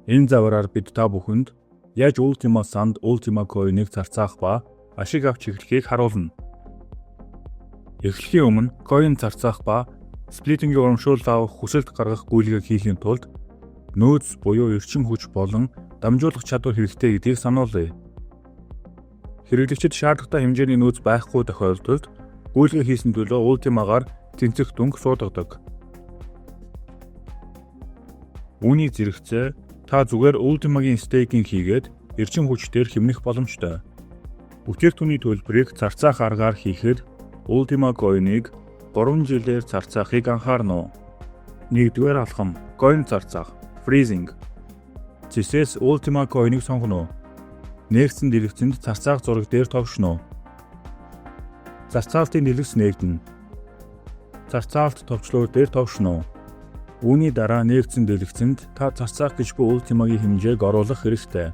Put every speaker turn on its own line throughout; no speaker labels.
Энэ заваараар бид та бүхэнд яаж Ultima санд Ultima Coin-ыг зарцаах ба ашиг авч эхлэхийг харуулна. Эхлэхийн өмнө coin зарцаах ба splitting-ийн урамшуулал авах хүсэлт гаргах гүйлгээг хийхийн тулд нөөц буюу эрчим хүч болон дамжуулах чадвар хэрэгтэй гэдгийг сануулъя. Хэрэглэгчид шаардлагатай хэмжээний нөөц байхгүй тохиолдолд гүйлгээ хийсэн төлөө Ultima-гаар тэнцэх дүнг суудадаг. Үүний зэрэгцээ та зүгээр Ultima-гийн staking хийгээд эрчим хүч дээр хэмнэх боломжтой. Бүтээгдэхүүний төлбөрийг зарцаах аргаар хийхэд Ultima Coin-ыг 3 жилээр зарцаахыг анхаарна уу. Нэгдүгээр алхам: Coin зарцаах, freezing. Цэсээс Ultima Coin-ыг сонгоно уу. Нээгдсэн дэлгэцэнд зарцаах зураг дээр товшно уу. Зарцаалтын дэлгэц нээгдэнэ. Зарцаалт товчлуур дээр товшно уу. Үүний дараа нээгдсэн дэлгэцэнд та зарцаах гэж буй Ultima-гийн хэмжээг оруулах хэрэгтэй.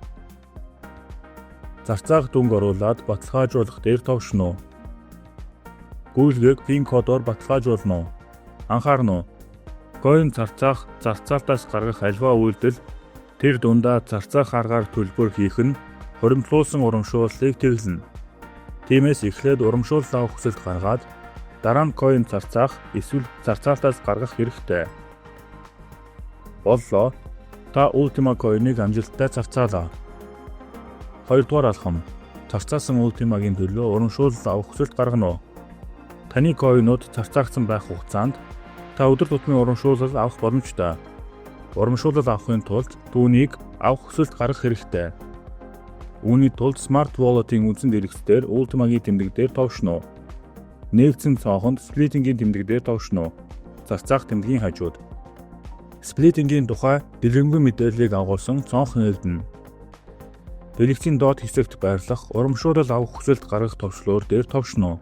Зарцаах дүнг оруулаад баталгаажуулах дээр товшно уу. Гүйлгээг PIN кодоор баталгаажуулна уу. Анхаарна уу? Coin зарцаах, зарцаалтаас гаргах аливаа үйлдэл, тэр дундаа зарцаах аргаар төлбөр хийх нь хуримтлуулсан урамшууллыг тэглэнэ. Тиймээс эхлээд урамшуулал авах хүсэлт гаргаад, дараа нь coin зарцаах эсвэл зарцаалтаас гаргах хэрэгтэй. Боллоо. Та Ultima Coin-ыг амжилттай зарцаалаа. Хоёрдугаар алхам. Зарцаасан Ultima-гийн төлөө урамшуулал авах хүсэлт гаргана уу. Таны coin-ууд зарцаагдсан байх хугацаанд та өдөр тутмын урамшуулал авах боломжтой. Урамшуулал авахын тулд түүнийг авах хүсэлт гаргах хэрэгтэй. Үүний тулд Smart Wallet-ийн үндсэн дэлгэц дээр Ultima-гийн тэмдэг дээр товшно уу. Нээгдсэн цонхонд Splitting-ийн тэмдэг дээр товшно уу. Зарцаах тэмдгийн хажууд splitting-ийн тухай дэлгэрэнгүй мэдээллийг агуулсан цонх нээгдэнэ. Дэлгэцийн доод хэсэгт байрлах урамшуулал авах хүсэлт гаргах товчлуур дээр товшно уу.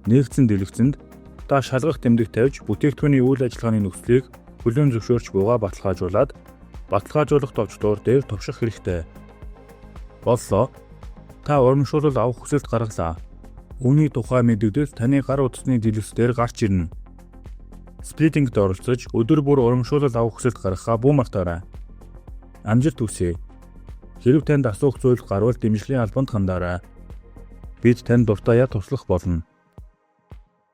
Нээгдсэн дэлгэцэнд та шалгах тэмдэг тавьж, бүтээгдэхүүний үйл ажиллагааны нөхцөлийг хүлээн зөвшөөрч буйгаа баталгаажуулаад, баталгаажуулах товчлуур дээр товших хэрэгтэй. Боллоо. Та урамшуулал авах хүсэлт гаргалаа. Үүний тухай мэдэгдэл таны гар утасны дэлгэц дээр гарч ирнэ. Splitting-д оролцож, өдөр бүр урамшуулал авах хүсэлт гаргахаа бүү мартаарай. Амжилт хүсье. Хэрэв танд асуух зүйл гарвал дэмжлэгийн албанд хандаарай. Бид танд дуртайяа туслах болно.